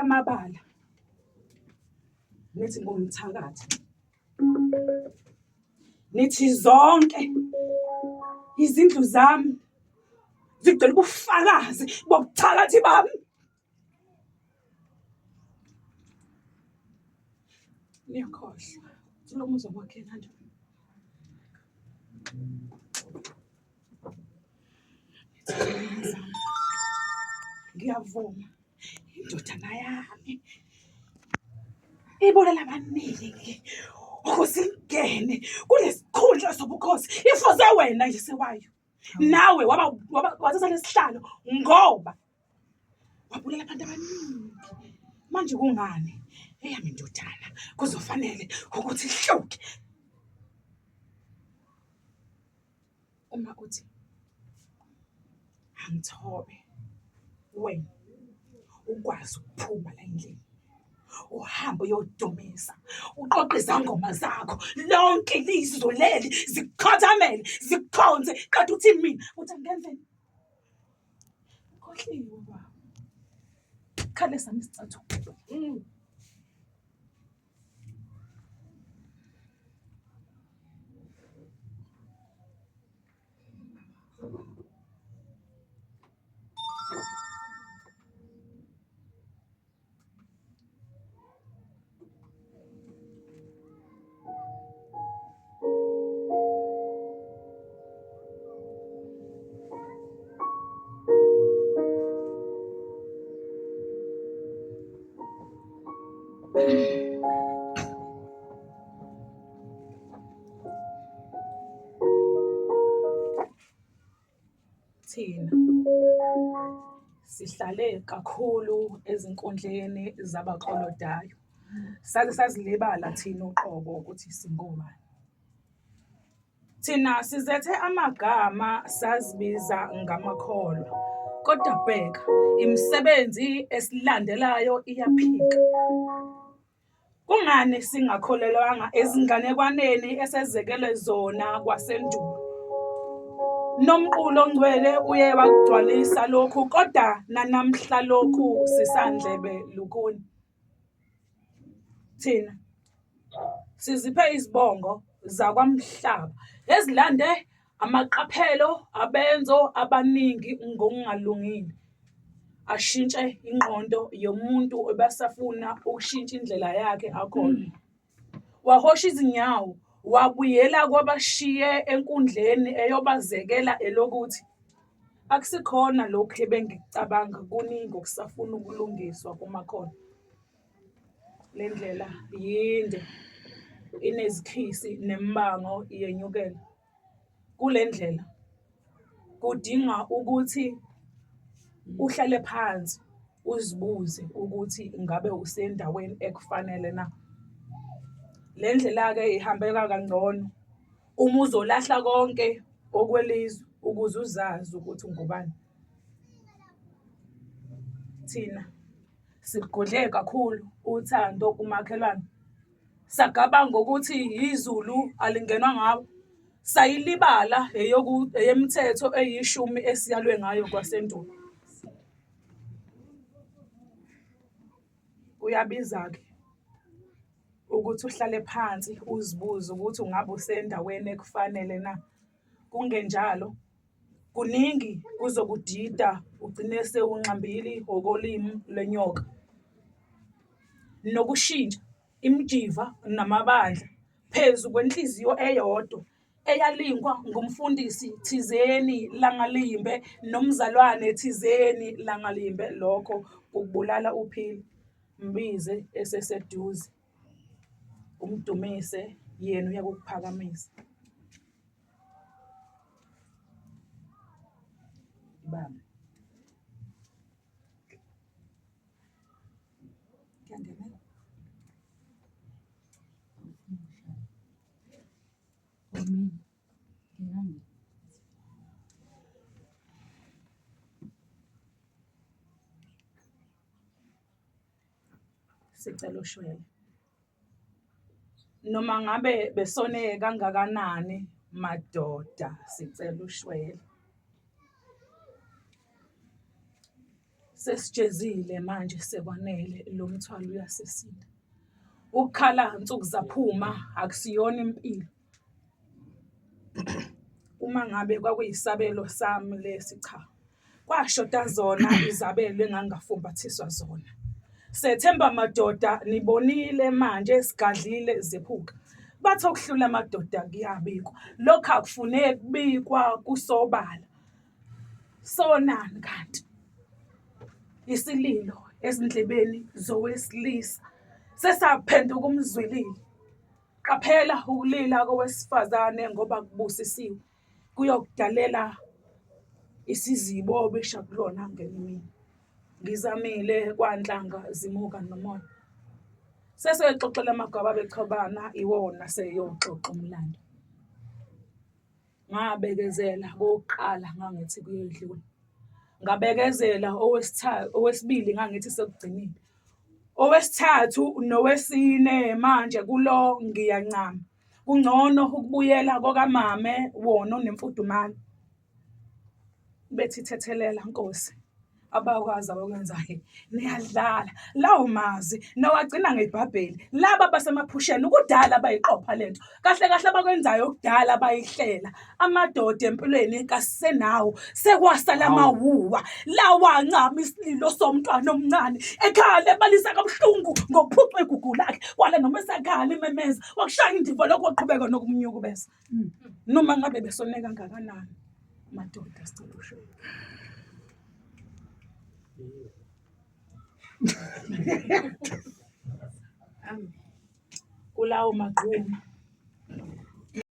Amabala nithi ngumthakathi. Nithi zonke izindlu zami zigcwele ubufakazi bobuthakathi bami. Niyakhohlwa ukuthi lo muzi owakhe kanjani. Ngiyavuma indodana yami ibulala abaningi ukuze ingene kulesikhundla sobukhosi ifuze wena yise wayo nawe waba wathatha lesihlalo ngoba wabulala abantu abaningi manje kungani eyami indodana kuzofanele ukuthi ihluke Uma uthi angithobe wena ukwazi ukuphuma la endlini uhambe uyodumisa uqoqe izangoma zakho lonke lizwe leli zikukhothamele zikukhonze kanti uthi mina uthi angenzeni khohliwe baba khale sami isicathulo. Thina sihlale kakhulu ezinkundleni zabaklolodayo, saze sazilibala thina uqobo ukuthi singobani. Thina sizethe amagama sazibiza ngamakholwa, kodwa bheka imisebenzi esilandelayo iyaphika. Kungani singakholelwanga ezinganekwaneni esezekelwe zona kwasendulo? Nomqulu ongcwele uye wakugcwalisa lokhu, kodwa nanamhla lokhu sisandlebe lukhuni. Thina siziphe izibongo zakwaMhlaba ezilande amaqaphelo abenzo abaningi ngokungalungile. Ashintshe ingqondo yomuntu obesafuna ukushintsha indlela yakhe akhona. Wahosha izinyawo wabuyela kwabashiye enkundleni eyobazekela elokuthi, Akusikhona lokhu ebengikucabanga kuningi okusafuna ukulungiswa kumakholwa. Le ndlela yinde, inezikhisi nemibango yenyukela. Kule ndlela kudinga ukuthi uhlale phansi uzibuze ukuthi ngabe usendaweni ekufanele na. Le ndlela-ke ihambeka kangcono uma uzolahla konke okwelizwe ukuze uzazi ukuthi ungubani. Thina siligodle kakhulu uthando kumakhelwane. Sagabanga ukuthi izulu alingenwa ngawo, sayilibala eyemithetho eyishumi esiyalwe ngayo kwasendulo. Kuyabiza-ke ukuthi uhlale phansi uzibuze ukuthi ungabe usendaweni ekufanele na. Kungenjalo, kuningi kuzokudida ugcine sewunxambili ngokolimi lwenyoka. Nokushintsha imijiva namabandla phezu kwenhliziyo eyodwa eyalingwa ngumfundisi thizeni Langalimbe nomzalwane thizeni Langalimbe lokho kukubulala uphila. Mbize eseseduze, umdumise yena uyakukuphakamisa. Ibambe. Kuyangenela. Sicela ushwele. Noma ngabe besone kangakanani madoda sicela ushwele. Sesijezile manje sekwanele lo mthwalo uyasesinda. Ukukhala nsuku zaphuma akusiyona impilo. Uma ngabe kwakuyisabelo sami lesi cha. Kwashoda zona izabelo engangingafumbathiswa zona. Sethemba madoda nibonile manje sigadlile zephuka. Bathi okuhlula amadoda kuyabikwa. Lokhu akufuneki kubikwa kusobala. Sonani kanti? Isililo ezindlebeni zowesilisa sesaphenduka umzwilili. Qaphela ukulila kowesifazane ngoba kubusisiwe kuyokudalela isiziba obisha kulona ngenye imini. Ngizamile kwanhlanga zimuka nomoya. Sesexoxela amagwababa bechobana iwona seyoxoxa umlando. Ngabekezela kowokuqala ngangithi kuyedlula. Ngabekezela owesibili ngangithi sekugcinile. Owesithathu nowesine manje kulo ngiyancama. Kungcono ukubuyela kokamame wona onemfudumalo. Bethi thethelela Nkosi. Abakwazi abakwenzayo niyadlala lawo mazwi nawagcina ngebhabheli laba basemaphusheni kudala bayiqopha lento kahle kahle abakwenzayo kudala bayihlela amadoda empilweni kasenawo sekwasala amawuwa lawa ancama isililo somntwana omncane ekhala ebalisa kabuhlungu ngokuphucwa igugu lakhe kwala noma esakhala imemeza wakushaya indiva lokho waqhubeka nokumnyukubeza noma ngabe besone kangakanani madoda sicela usho kulawo magquma.